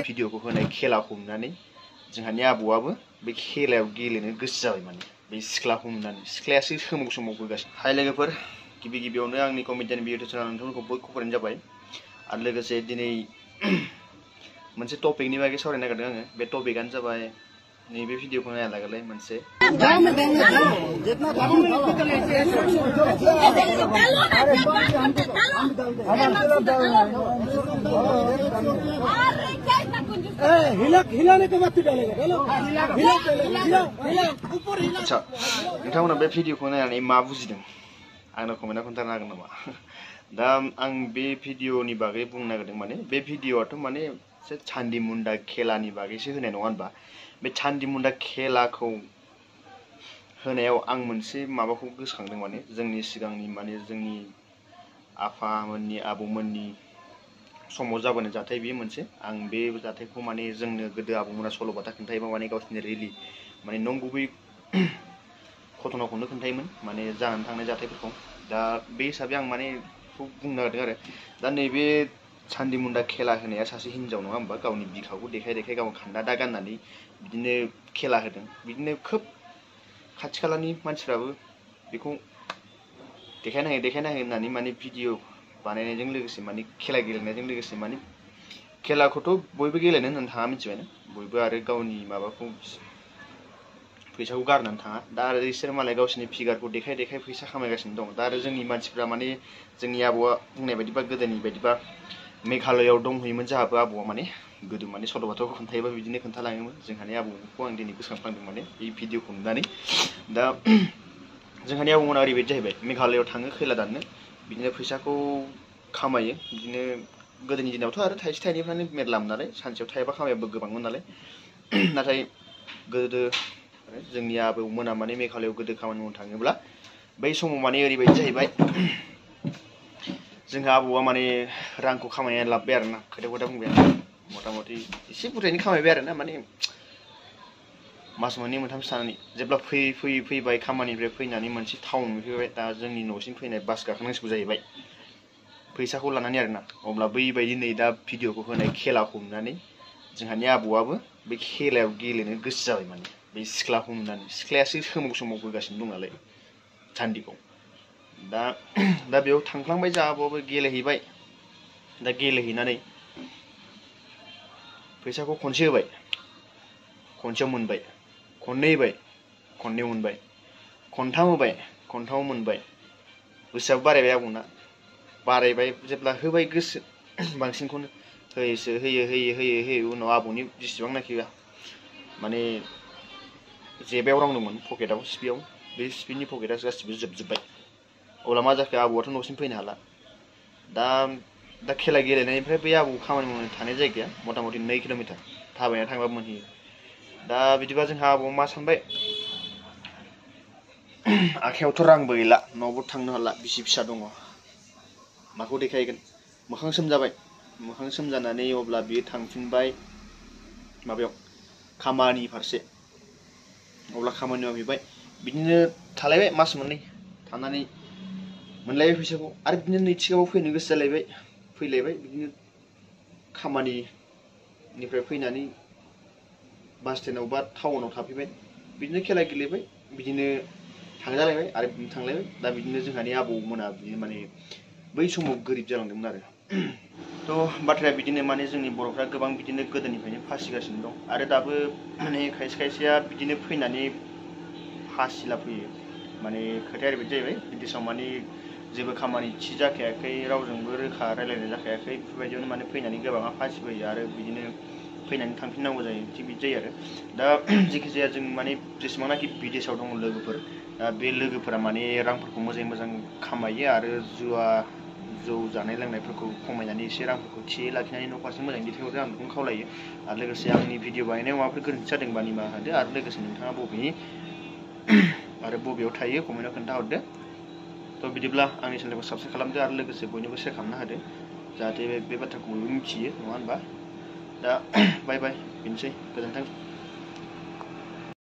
भिडिअखौ होनाय खेलाखौ नुनानै जोंहानि आबौआबो बे खेलायाव गेलेनो गोसो जाबाय माने बे सिख्लाखौ नुनानै सिख्लायासो सोमाव सोमाव होगासिनो हाय लोगोफोर गिबियावनो आंनि कमेन्टनि भिडिअ चेनेल नोंथांमोनखौ बयखौबो बरायनाय जाबाय आरो लोगोसे दिनै मोनसे टपिकनि बागै सावरायनो नागिरदों आङो बे टपिकआनो जाबाय नैबे भिडिअखौ नायलागोलाय मोनसे अच्छा नोंथांमोना बे भिडिअखौ नायनानै मा बुजिदों आंनो कमेन्टआव खोन्थानो हागोन नामा दा आं बे भिडिअनि बागै बुंनो नागिरदों माने बे भिडिअआथ' माने चान्दी मुन्डा खेलानि बागैसो होनाय नङा होनबा बे चान्दी मुन्डा खेलाखौ होनायाव आं मोनसे माबाखौ गोसोखांदों माने जोंनि सिगांनि माने जोंनि आफामोननि आबौमोननि समाव जाबोनाय जाथाय बेयो मोनसे आं बे जाथायखौ माने जोंनो गोदो आबौमोना सल'बाथा खोन्थायोबा माने गावसिनि रियेलि माने नंगुबै घटनाखौनो खोन्थायोमोन माने जानानै थांनाय जाथायफोरखौ दा बे हिसाबै आं माने बुंनो नागिरदों आरो दा नैबे चान्दी मुन्डा खेला होनाया सासे हिन्जाव नङा होमबा गावनि बिखाखौ देखाय देखाय गाव खान्दा दा गाननानै बिदिनो खेला होदों बिदिनो खोब खाथि खालानि मानसिफ्राबो बेखौ देखायना हो होननानै माने भिडिअ बानायनायजों लोगोसे माने खेला गेलेनायजों लोगोसे माने खेलाखौथ' बयबो गेलेनो होननानै थाङा मिथिबायना बयबो आरो गावनि माबाखौ फैसाखौ गारनानै थाङा दा आरो बिसोर मालाय गावसिनि फिगारखौ देखाय देखाय फैसा खामायगासिनो दं दा आरो जोंनि मानसिफ्रा माने जोंनि आबौआ बुंनाय बायदिबा गोदोनि बायदिबा मेघालयआव दंहैयोमोन जोंहाबो आबौआ माने गोदो माने सल'बाथाखौ खोन्थायोबा बिदिनो खोन्थालाङोमोन जोंहानि आबौखौ आं दिनै गोसोखांफ्लांदों माने बे भिडिअखौ नुनानै दा जोंहानि आबौमोना ओरैबायदि जाहैबाय मेघालयआव थाङो खैला दाननो बिदिनो फैसाखौ खामायो बिदिनो गोदोनि दिनावथ' आरो थाइसे थाइनैफ्रानो मेरलामोन नालाय सानसेयाव थाइबा खामायाबो गोबांमोन नालाय नाथाय गोदो जोंनि आबौमोना माने मेघालयआव गोदो खामानि मावनो थाङोब्ला बै समाव माने ओरैबायदि जाहैबाय जोंहा आबौआ माने रांखौ खामायनानै लाबोबाय आरोना खोथा बुंबाय आं मथा मथि एसे बुरजायैनो खामायबाय आरोना माने मास मोननै मोनथामसो थानानै जेब्ला फैबाय खामानिनिफ्राय फैनानै मोनसे टाउन मोनफैबाय दा जोंनि न'सिम फैनाय बास गाखोनांसिगौ जाहैबाय फैसाखौ लानानै आरोना अब्ला बैबायदि नै दा भिडिअखौ होनाय खेलाखौ नुनानै जोंहानि आबौआबो बे खेलायाव गेलेनो गोसो जाबाय माने बे सिख्लाखौ नुनानै सिख्लायासो सोमाव होगासिनो दं नालाय चान्दिखौ दा बेयाव थांफ्लांबाय जोंहा आबौआबो गेलेहैबाय दा गेलेहैनानै फैसाखौ खनसे होबाय खनसेयाव मोनबाय खननै होबाय खननैयाव मोनबाय खनथाम होबाय खनथामाव मोनबाय गोसोआबो बारायबाय आबौना बारायबाय जेब्ला होबाय गोसो बांसिनखौनो होयो उनाव आबौनि जेसेबांनाखि माने जेबायाव रां दंमोन पकेटाव सिपियाव बे सिपिनि पकेटा गासिबो जोबजोब्बाय अब्ला मा जाखो आबौआथ' न'सिम फैनो हाला दा खेला गेलेनायनिफ्राय बै आबौ खामानि मावनो थानाय जायगाया मथा मथि 2 किल'मिटार थाबायना थांबाबो मोनहैयो दा बिदिबा जोंहा आबौआ मा सानबाय आखायावथ' रांबो गैला न'आवबो थांनो हाला बिसि फिसा दङ माखौ देखायगोन मोखां सोमजाबाय मोखां सोमजानानै अब्ला बियो थांफिनबाय माबायाव खामानि फारसे अब्ला खामानि मावहैबाय बिदिनो थालायबाय मास मोननै थानानै मोनलायबाय फैसाखौ आरो बिदिनो नैथियाव फैनो गोसो जालायबाय फैलायबाय बिदिनो खामानिनिफ्राय फैनानै बास स्टेन्डआव बा टाउनाव थाफैबाय बिदिनो खेला गेलेबाय बिदिनो थांजालायबाय आरो बिदिनो थांलायबाय दा बिदिनो जोंहानि आबौमोना बिदिनो माने बै समाव गोरिब जालांदोंमोन आरो बाथ्राया बिदिनो माने जोंनि बर'फ्रा गोबां बिदिनो गोदोनिफ्रायनो फासिगासिनो दं आरो दाबो माने खायसेया बिदिनो फैनानै फासिला फैयो माने खोथाया ओरैबायदि जाहैबाय बिदेशआव माने जेबो खामानि थि जाखायाखै रावजोंबो रोखा रायलायनाय जाखायाखै बेफोरबायदियावनो माने फैनानै गोबाङा फासि फैयो आरो बिदिनो फैनानै थांफिननांगौ जायो थिग बिदि जायो आरो दा जेखि जाया जों माने जेसेबांनाखि बिदेशआव दङ लोगोफोर दा बे लोगोफोरा माने रांफोरखौ मोजां खामायो आरो जौ जानाय लोंनायफोरखौ खमायनानै एसे रांफोरखौ थियै लाखिनानै न' फारसे मोजाङै दैथायहरो आं बेखौनो खावलायो आरो लोगोसे आंनि भिडिअ बानायनायाव माबाफोर गोरोन्थि जादोंबा निमाहा होदो आरो लोगोसे नोंथाङा बबेयाव थायो कमेन्टआव खोन्थाहरदो बिदिब्ला आंनि चेनेलखौ साबस्क्राइब खालामदो आरो लोगोसे बयनोबो शेयार खालामना होदो जाहाथे बे बाथ्राखौ बयबो मिथियो नङा होनबा दा बाय बेनोसै गोजोन्थों।